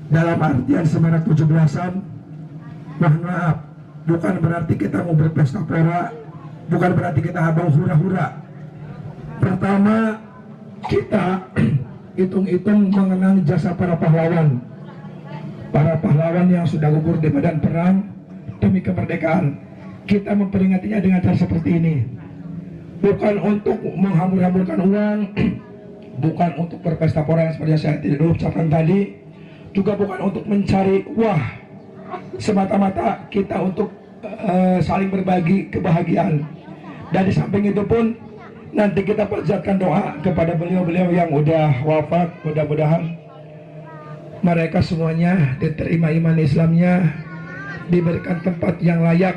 Dalam artian semarak 17-an, mohon maaf, bukan berarti kita mau berpesta pora, bukan berarti kita habang hura-hura. Pertama, kita hitung-hitung mengenang jasa para pahlawan. Para pahlawan yang sudah gugur di medan perang demi kemerdekaan. Kita memperingatinya dengan cara seperti ini. Bukan untuk menghambur-hamburkan uang, bukan untuk berpesta pora yang seperti yang saya tidak ucapkan tadi, juga bukan untuk mencari wah, semata-mata kita untuk saling berbagi kebahagiaan. Dan di samping itu pun nanti kita panjatkan doa kepada beliau-beliau yang udah wafat, mudah-mudahan mereka semuanya diterima iman Islamnya, diberikan tempat yang layak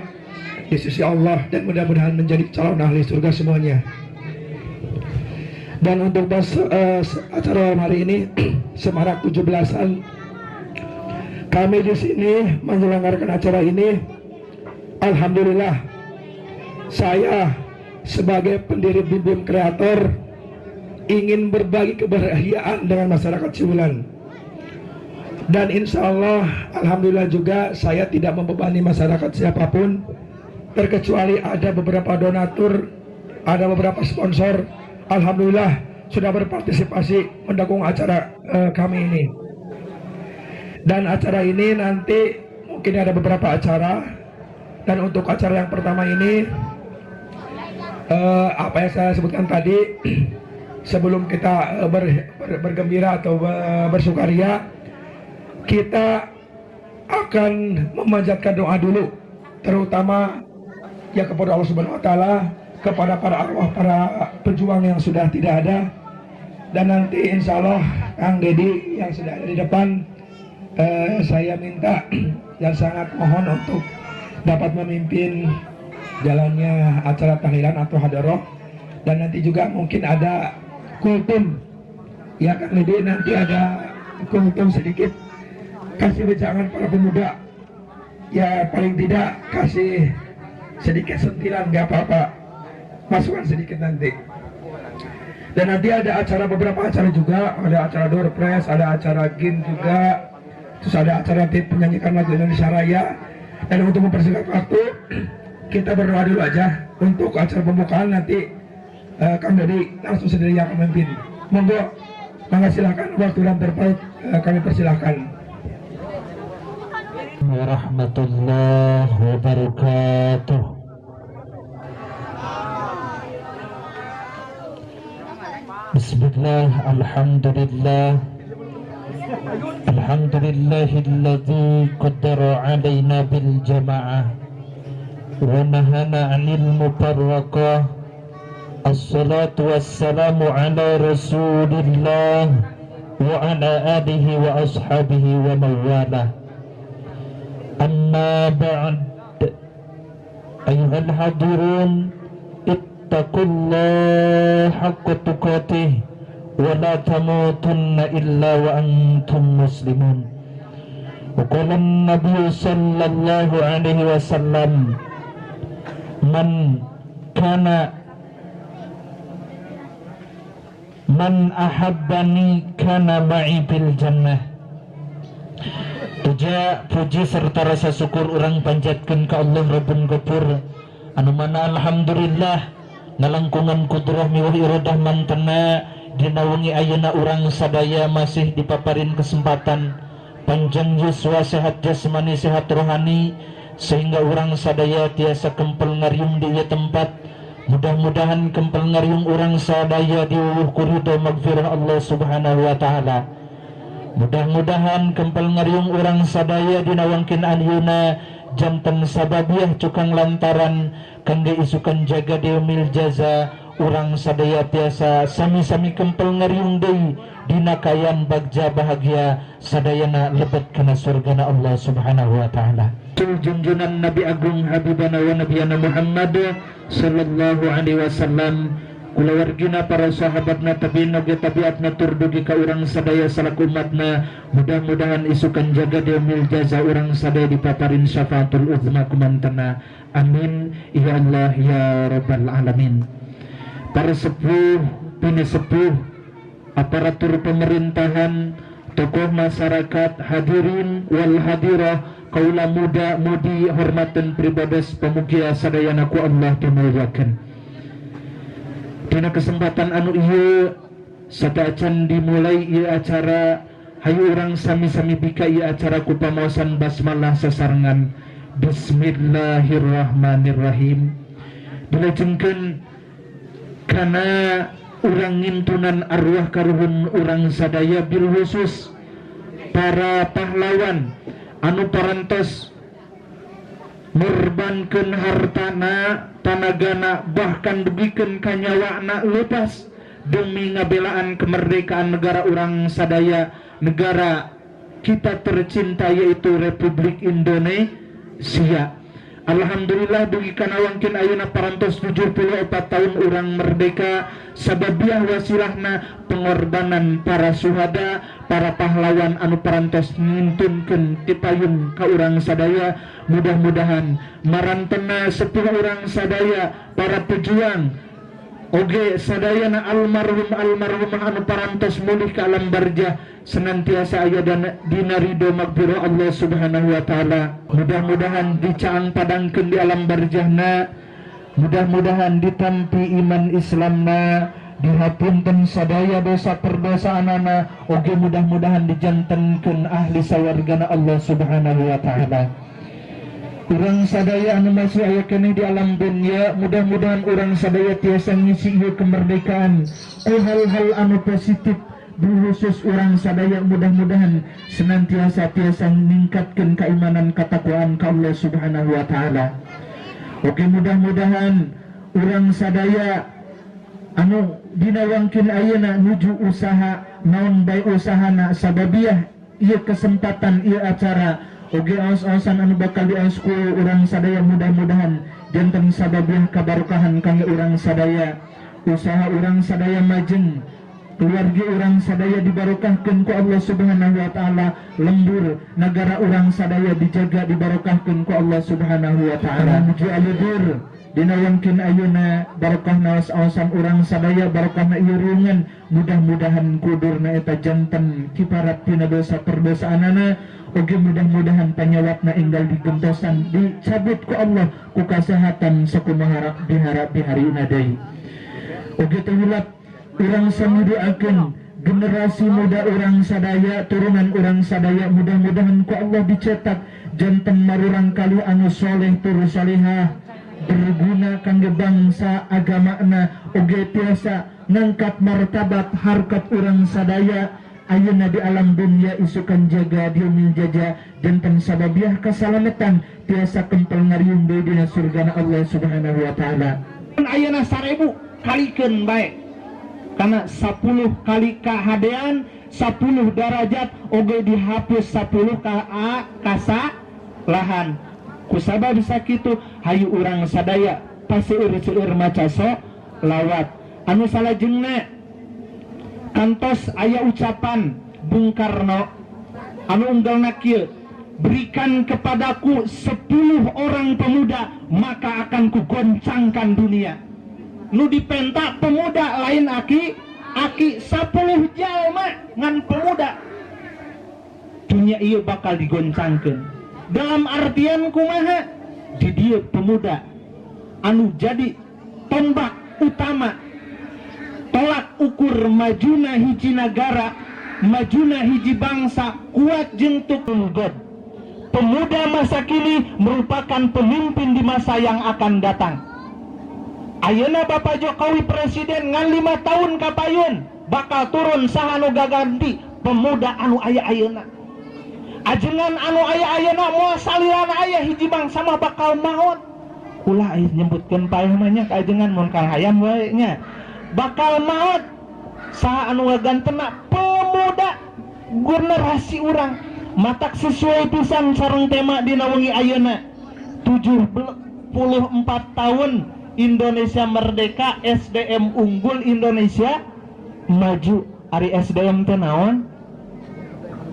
di sisi Allah, dan mudah-mudahan menjadi calon ahli surga semuanya. Dan untuk acara malam hari ini, semarak 17-an, kami di sini menyelenggarakan acara ini. Alhamdulillah, saya sebagai pendiri Bim Bim Kreator ingin berbagi kebahagiaan dengan masyarakat Ciwulan. Dan insya Allah, alhamdulillah juga saya tidak membebani masyarakat siapapun, terkecuali ada beberapa donatur, ada beberapa sponsor. Alhamdulillah sudah berpartisipasi mendukung acara kami ini. Dan acara ini nanti mungkin ada beberapa acara. Dan untuk acara yang pertama ini, apa yang saya sebutkan tadi, sebelum kita bergembira atau bersukaria, kita akan memanjatkan doa dulu, terutama ya kepada Allah Subhanahu wa taala, kepada para arwah para pejuang yang sudah tidak ada. Dan nanti insya Allah Kang Dedi yang sudah ada di depan, saya minta dan sangat mohon untuk dapat memimpin jalannya acara tahlilan atau hadroh. Dan nanti juga mungkin ada kultum ya, Kang Dedi, nanti ada kultum sedikit, kasih wejangan para pemuda ya, paling tidak kasih sedikit sentilan, nggak apa-apa, masukan sedikit nanti. Dan nanti ada acara, beberapa acara juga, ada acara door prize, ada acara game juga, terus ada acara nanti penyanyikan lagu Indonesia Raya. Dan untuk mempersingkat waktu, kita berdoa dulu aja untuk acara pembukaan. Nanti Kang Dedi langsung sendiri yang akan memimpin. Monggo, mangga, silakan, waktu dan tempat kami persilahkan. Warahmatullahi wabarakatuh. Bismillah, alhamdulillah. Alhamdulillahilladzi qaddara alaina bil jama'ah wa nahana 'anil mufarraqah. Assalatu wassalamu ala Rasulillah wa ala alihi wa ashabihi wa mawalah. Amma ba'd. Ayuhal hadirun, ittaqullah haqqa tuqatih wa la tamutunna illa wa antum muslimun. Wa qala an-nabiy sallallahu alaihi wasallam, man kana man ahabbani kana ma'i fil jannah. Puja, puji serta rasa syukur urang panjatkan ke Allah Rabbun Ghafur, anu mana alhamdulillah ngalangkungan kudrah miwah iradah mantena dina wengi ayeuna urang sadaya masih dipaparin kesempatan panjang yuswa, sehat jasmani, sehat rohani, sehingga urang sadaya tiasa kempel ngariung di ieu tempat. Mudah-mudahan kempel ngariung urang sadaya diwuwuh ku ridho magfirah Allah Subhanahu wa taala. Mudah-mudahan kempel ngariung urang sadaya dina wangkin ayeuna janten sababiah cukang lantaran kangge isukan jaga yaumil jaza urang sadaya tiasa sami-sami kempel ngariung deui dina kayan bagja bahagia, sadayana lebet kana surgana Allah Subhanahu wa taala. Junjunan Nabi Agung Habibana wa Nabiyana Muhammad sallallahu alaihi wasallam, kulawargina, para sahabatna, tabiin oge tabiatna, tur dugi ka urang sadaya salaku umatna. Mudah-mudahan isukan jaga yaumil jaza urang sadaya dipaparin syafaatul uzma kumantana. Amin ya Allah ya rabbal alamin. Para sepuh, pini sepuh, aparatur pemerintahan, Tokoh masyarakat, hadirin wal hadirah, kaula muda mudi, hormaten pribados pamugia sadayana ku Allah dimuliakeun. Dina kesempatan anu ieu, sateuacan dimulai ieu acara, hayu urang sami-sami bika ieu acara ku pamaosan basmalah sasarengan Bismillahirrahmanirrahim. Dilajengkeun kana urang ngintunan arwah karuhun urang sadaya, bil khusus para pahlawan anu parantos ngorbankeun hartana, tanagana, bahkan dugikeun ka nyawana lepas demi ngabelaan kemerdekaan negara urang sadaya, negara kita tercinta, yaitu Republik Indonesia. Alhamdulillah, dugi kana wangkin ayeuna parantos 74 tahun urang merdeka, sababiah wasilahna pengorbanan para suhada, para pahlawan anu parantos ngintunkeun tipayun ka urang sadaya. Mudah-mudahan marantena sepuh urang sadaya, para pejuang, oge sadayana almarhum almarhumah anu parantos mulih ke alam barjah, senantiasa aya dan dina ridho magfirah Allah Subhanahu wa taala. Mudah-mudahan dicaang padangkeun di alam barjahna, mudah-mudahan ditampi iman Islamna, dihapunten sadaya dosa perdosaanana, oge mudah-mudahan dijantenkeun ahli sawargana Allah Subhanahu wa taala. Urang sadaya anu masih aya keneh di alam dunia, mudah-mudahan urang sadaya tiasa ngisi ieu kemerdekaan ku hal-hal anu positif. Khusus urang sadaya mudah-mudahan senantiasa tiasa ningkatkeun keimanan katakwaan ka Allah Subhanahu wa taala. Oke, mudah-mudahan urang sadaya anu dina wangkin ayeuna nuju usaha, naon bae usahana, sababiah ieu kesempatan, ieu acara, oge aos-aosan anu bakal diaos ku urang sadaya, mudah-mudahan janten sababiah kabarokahan kangge urang sadaya, usaha urang sadaya majeng, keluarga urang sadaya dibarokahkeun ku Allah Subhanahu wa taala, lembur negara urang sadaya dijaga, dibarokahkeun ku Allah Subhanahu wa taala. Nuju aludur dina wangkin ayeuna, barokah naos-aosan urang sadaya, barokahna ieu riungan, mudah-mudahan kudurna eta janten kiparat tina dosa perdosaanana, oge mudah-mudahan panyawatna enggal digentosan, dicabut ku Allah ku kasehatan sakumaha diharap di harina deui. Oge teu hilap urang sami doakeun generasi muda urang sadaya, turunan urang sadaya, mudah-mudahan ku Allah dicetak janten marurang kali anu soleh tur salehah, berguna kangge bangsa agamana, oge tiasa ngangkat martabat harkat urang sadaya ayeuna di alam dunia, isukan jaga diumil jaja, janten sababiah kasalamatan, tiasa kempel ngariung deui dina surgana Allah Subhanahu wa taala. Ayeuna 1000 kalikeun bae karena 10 kali kahadean, 10 derajat, oge dihapus 10 ka kasalahan. Kusabab sakitu, hayu urang sadaya paseueur-seueur maca sholawat. Anu salajengna, kantos aya ucapan Bung Karno anu unggalna kieu, "Berikan kepadaku 10 orang pemuda, maka akan kugoncangkan dunia." Nu dipenta pemuda lain aki aki, 10 jalma ngan pemuda, dunia ieu bakal digoncangkan. Dalam artian kumaha? Di dieu pemuda anu jadi tombak utama, tolak ukur majuna hiji nagara, majuna hiji bangsa, kuat jeung God. Pemuda masa kini merupakan pemimpin di masa yang akan datang. Ayeuna Bapak Jokowi presiden ngan 5 tahun kapayun bakal turun. Saha anu gaganti? Pemuda anu aya ayeuna. Ajengan anu aya ayeuna moal salilana aya, hiji bangsa mah bakal maot. Ulah aya nyebutkeun paeh mah nya, ajengan mun kang hayam wae nya bakal maot. Saha anu ngagantena? Pemuda, generasi urang. Matak sesuai pisan sareng tema dina wengi ayeuna, 74 tahun Indonesia merdeka, SDM unggul, Indonesia maju. Ari SDM teh naon?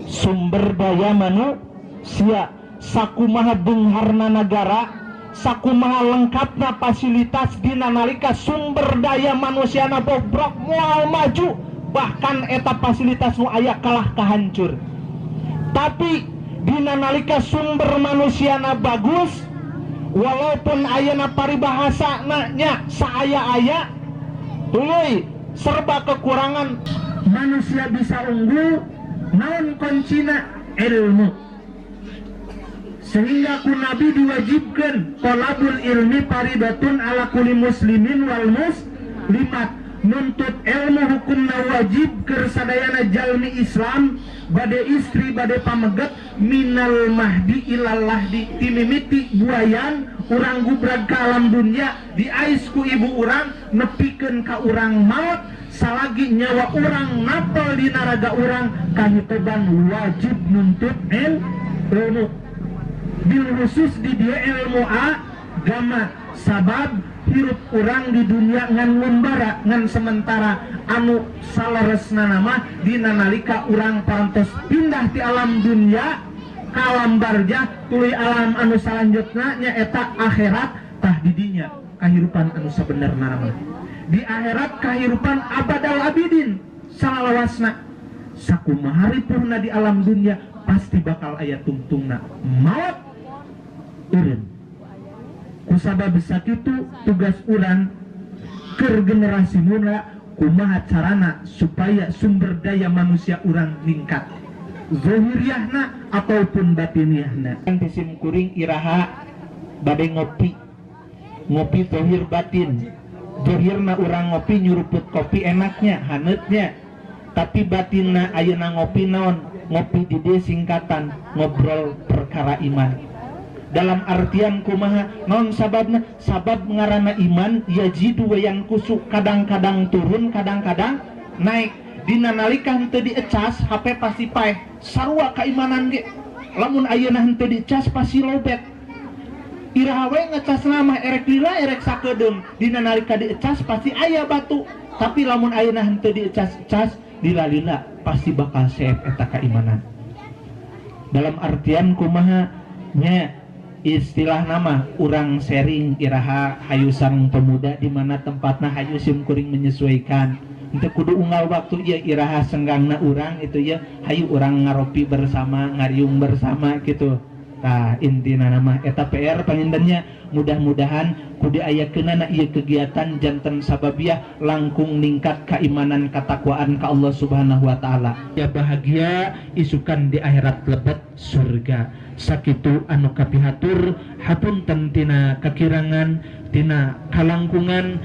Sumber daya manusia. Sakumaha beungharna nagara, sakumaha lengkapna fasilitas, dina nalika sumber daya manusiana bobrok, moal maju. Bahkan eta fasilitas nu aya kalah kahancur. Tapi dina nalika sumber manusiana bagus, walaupun ayeuna paribahasa nya saaya-aya tuluy serba kekurangan, manusia bisa unggul. Naon kuncina? Ilmu. Sehingga ku Nabi diwajibkan tolabul ilmi faridatun ala kulli muslimin wal muslimat. Nuntut ilmu hukumna wajib keur sadayana jalmi Islam, bade istri bade pameget, minal mahdi ilal lahdi, timimiti buayan urang gubrag ka alam dunia, diais ku ibu urang, nepikeun ka urang maut. Salagi nyawa urang napel di naraga urang, kahitoban wajib nuntut ilmu, bil khusus di dia ilmu agama, sabab hirup urang di dunia ngan ngumbara, ngan sementara. Anu saleresna nama dina nalika urang parantos pindah ti alam dunia ka alam barzah, tuluy alam anu salanjutna nyaeta akhirat. Tah, didinya kahirupan anu sabenerna nama di akhirat, kahirupan abadal abidin salalawasna. Sakumaha ripuhna di alam dunia, pasti bakal aya tungtungna, maut eureun. Kusabab sakitu, tugas urang keur generasi muda, kumaha carana supaya sumber daya manusia urang ningkat zohiriahna ataupun batiniahna. Sim kuring iraha bade ngopi, ngopi zohir batin. Zohirna urang ngopi, nyuruput kopi, enaknya, haneutnya, tapi batinna ayeuna ngopi naon? Ngopi di dieu singkatan ngobrol perkara iman. Dalam artian kumaha? Naon sababna? Sabab ngarana iman yazidu wa yanqusu, kadang-kadang turun, kadang-kadang naik. Dina nalika henteu diecas, HP pasti paeh. Sarua keimanan ge, lamun ayeuna henteu diecas pasti lobet. Iraha we ngecas mah, erek lila erek sakedeung, dina nalika diecas pasti aya batu. Tapi lamun ayeuna henteu diecas-ecas, lila-lila pasti bakal seep eta keimanan. Dalam artian kumaha nya, istilah nama urang sharing iraha hayu sareng pemuda, di mana tempatna hayu, sim kuring menyesuaikan. Untuk kudu unggal waktu ya, iraha senggangna urang itu ya, hayu urang ngaropi bersama, ngariung bersama gitu. Tah, intina nama eta PR pangintennya. Mudah-mudahan ku diayakeunana ieu kegiatan janten sababiah langkung ningkat keimanan, katakwaan ka Allah Subhanahu wa taala ya, bahagia isukan di akhirat, lebet surga. Sakitu anu kapihatur, hapunten tina kakirangan, tina kalangkungan.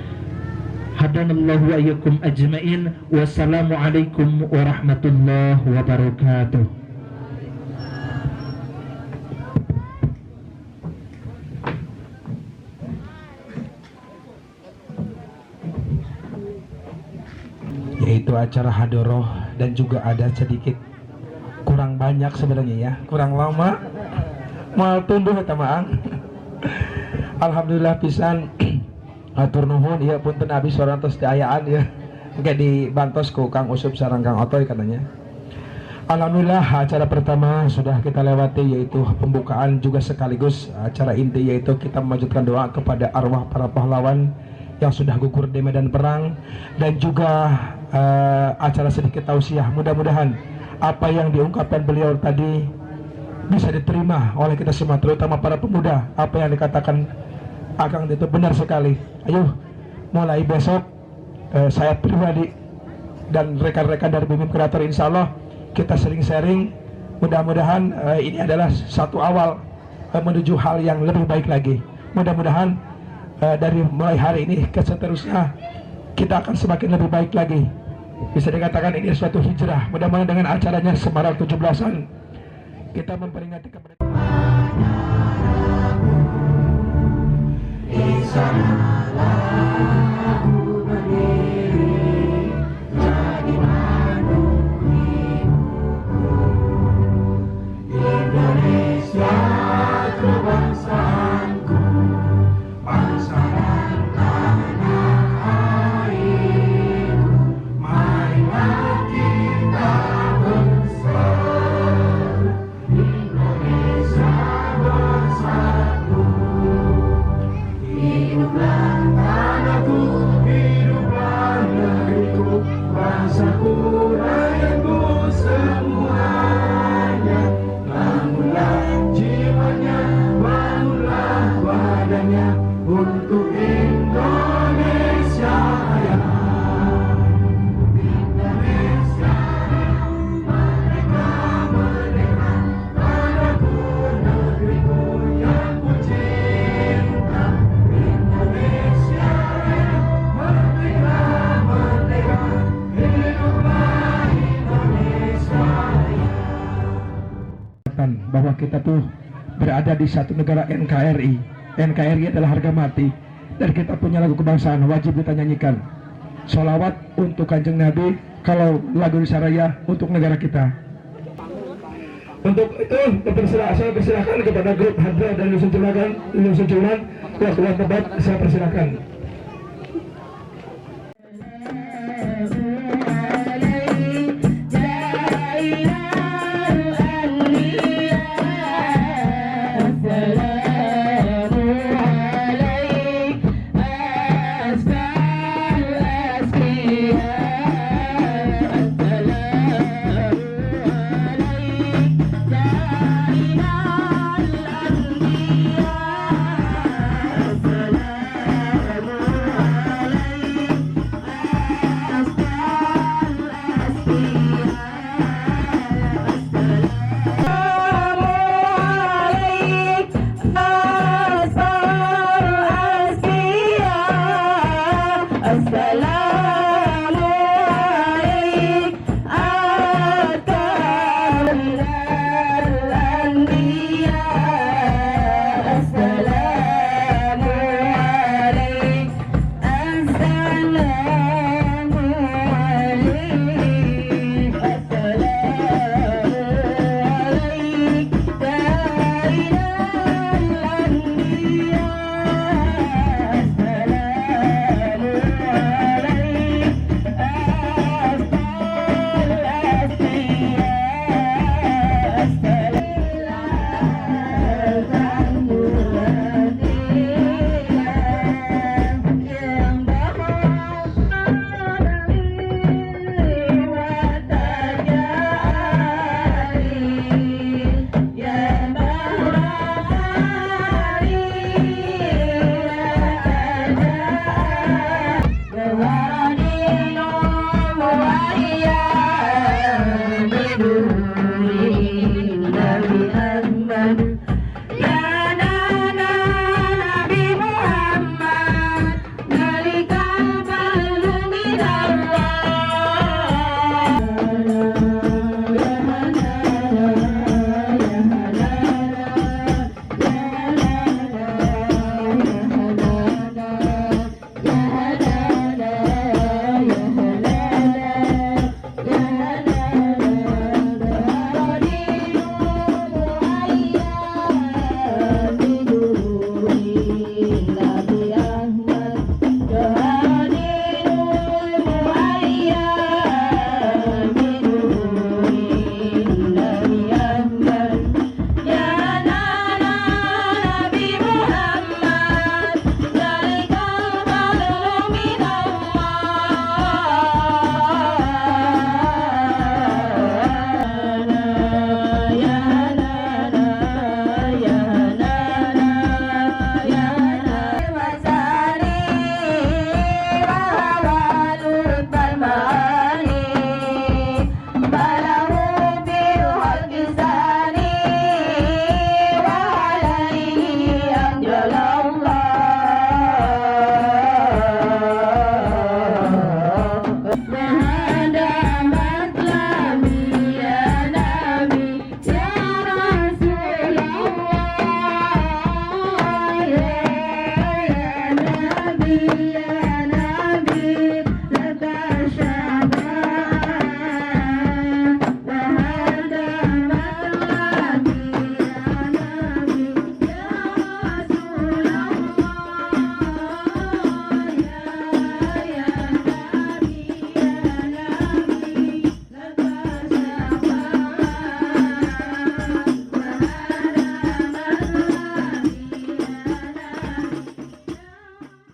Hadanallahu wa iyyakum ajmain. Wassalamualaikum warahmatullahi wabarakatuh. Yaitu acara hadoroh dan juga ada sedikit kurang banyak sebenarnya ya, kurang lama mau tumbuh eta mah. Alhamdulillah pisan, atur nuhun ya. Punten abi tos diayaan ya, engke dibantos ku Kang Usup sareng Kang Otoy katanya. Alhamdulillah, acara pertama sudah kita lewati, yaitu pembukaan juga sekaligus acara inti, yaitu kita melanjutkan doa kepada arwah para pahlawan yang sudah gugur di medan perang dan juga acara sedikit tausiah. Mudah-mudahan apa yang diungkapkan beliau tadi bisa diterima oleh kita semua, terutama para pemuda. Apa yang dikatakan Akang itu benar sekali. Ayo, mulai besok saya pribadi dan rekan-rekan dari Bimim Kreator, insya Allah kita sering-sharing. Mudah-mudahan ini adalah satu awal menuju hal yang lebih baik lagi. Mudah-mudahan dari mulai hari ini ke seterusnya kita akan semakin lebih baik lagi. Bisa dikatakan ini suatu hijrah. Mudah-mudahan dengan acaranya Semarak 17-an kita memperingati kemerdekaan. Di sanalah aku berdiri jadi pandu ibuku. Indonesia kebangsaanku, bangsa dan tanah airku. Marilah kita bersatu, Indonesia bersatu. Hiduplah tanahku. Bahwa kita tuh berada di satu negara NKRI. NKRI adalah harga mati dan kita punya lagu kebangsaan, wajib kita nyanyikan. Solawat untuk Kanjeng Nabi, kalau lagu Indonesia Raya untuk negara kita. Untuk itu saya persilahkan kepada grup Hadra dan Dusun Curangan, Dusun Curan, waktu tempat saya persilahkan.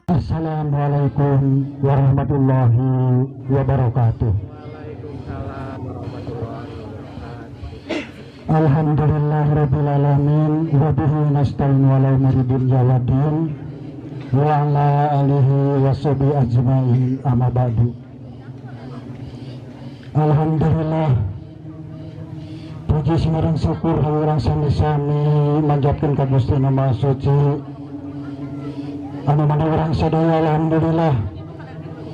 Assalamualaikum warahmatullahi wabarakatuh. Alhamdulillah rabbil alamin wa bihi nasta'in wa la umuri dunya waddin wa ala alihi washabi ajmain, amma ba'du. Alhamdulillah, puji sareng syukur urang sami-sami manjatkeun ka Gusti Nu Maha Suci, anu mana urang sadaya alhamdulillah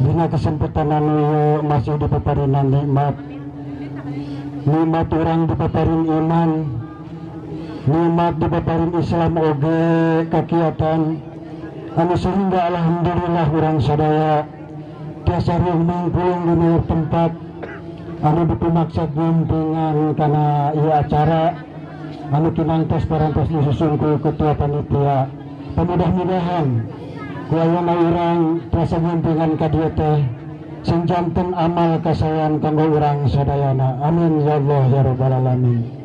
dina kesempatan anu ieu masih dipaparinan nikmat, nikmat urang dipaparin iman. Nikmat dipaparin Islam oge kegiatan anu sehingga alhamdulillah urang sadaya tiasa mangkulung di tempat anu dipumaksad nyumpingan kana ieu acara anu kinangtos parantos disusun ku ketua panitia. Mudah-mudahan ku ayeuna urang tiasa nyumpingan ka dieu teh sing janten amal kasaean kanggo urang sadayana. Amin ya Allah ya rabbal alamin.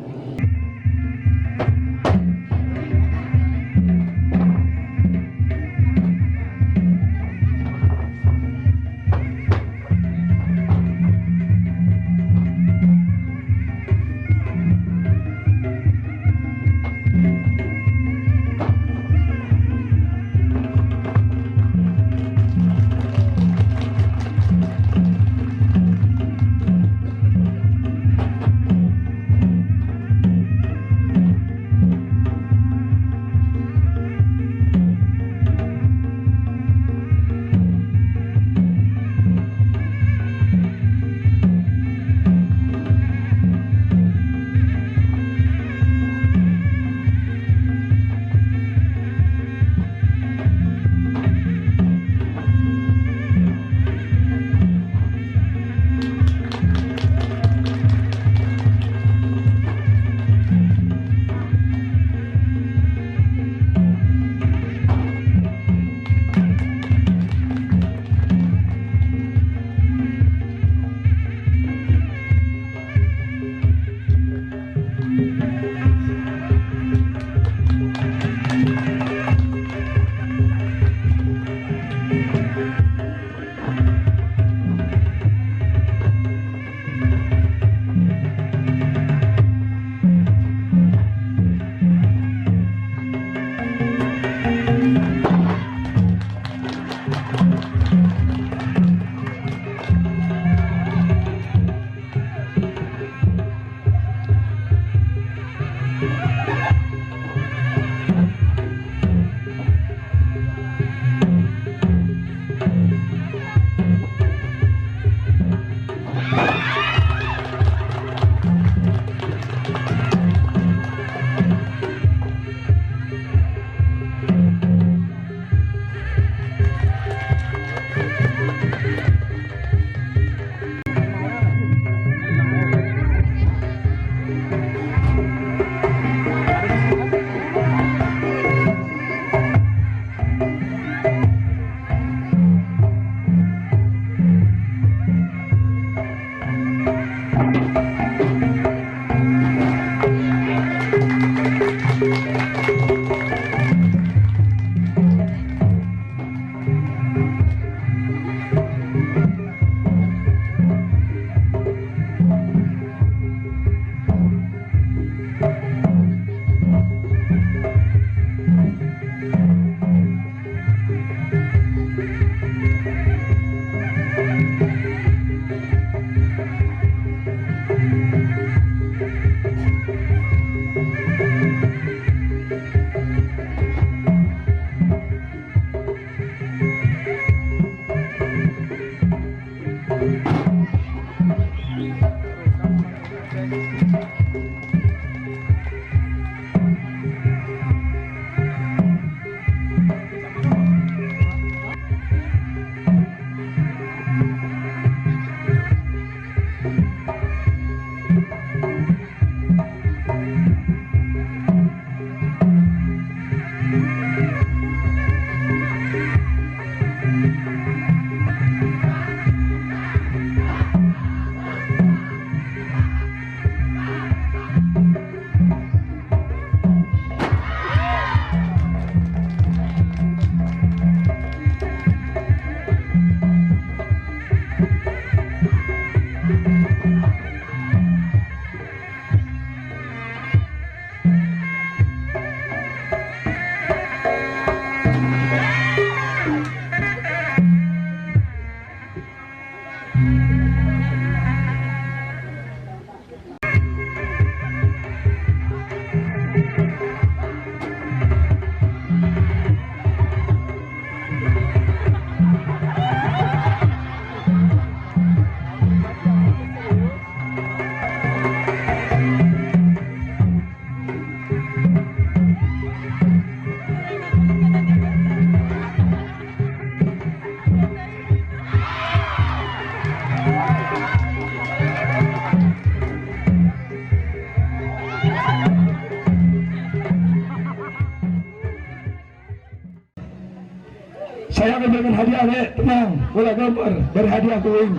Saya akan berikan hadiah deh, tenang, ulah gambar, beri hadiah kuing.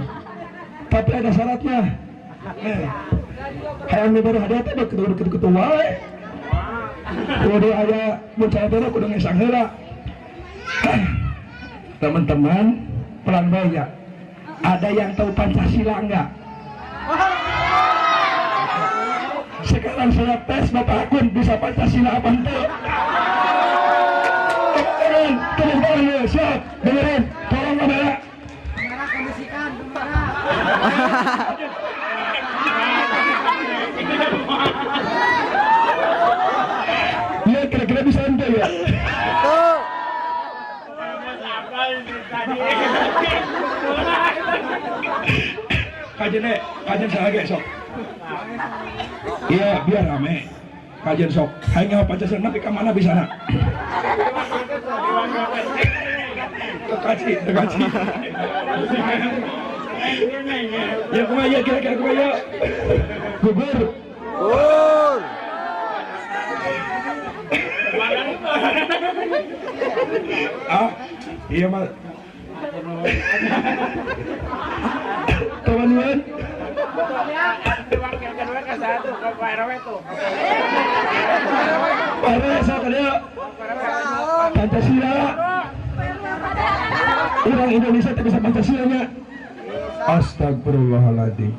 Tapi ada syaratnya. Hayang diberi hadiah teh kudu kudu kudu wae. Kudu aya mun saya teh kudu ngesang heula. Teman-teman, pelan bae ya. Ada yang tahu Pancasila enggak? Sekarang saya tes Bapak Akun bisa Pancasila apa enggak? Tepuk tangan ya, siap, dengerin, tolong kamera. Kondisikan, tentara. Ya kira-kira bisa ente ya? Kajian deh, kajian saya sok. Iya, biar rame. Kajian sok. Hanya Pancasila nanti ke mana bisa nak? Ke kaji, ke kaji. Ya kumaha ya kira-kira kumaha ya? Gugur. Gugur. Ah, iya mah. Teman-teman. Pak RW sok dia. Pancasila. Orang Indonesia tidak bisa Pancasilanya. Astagfirullahaladzim.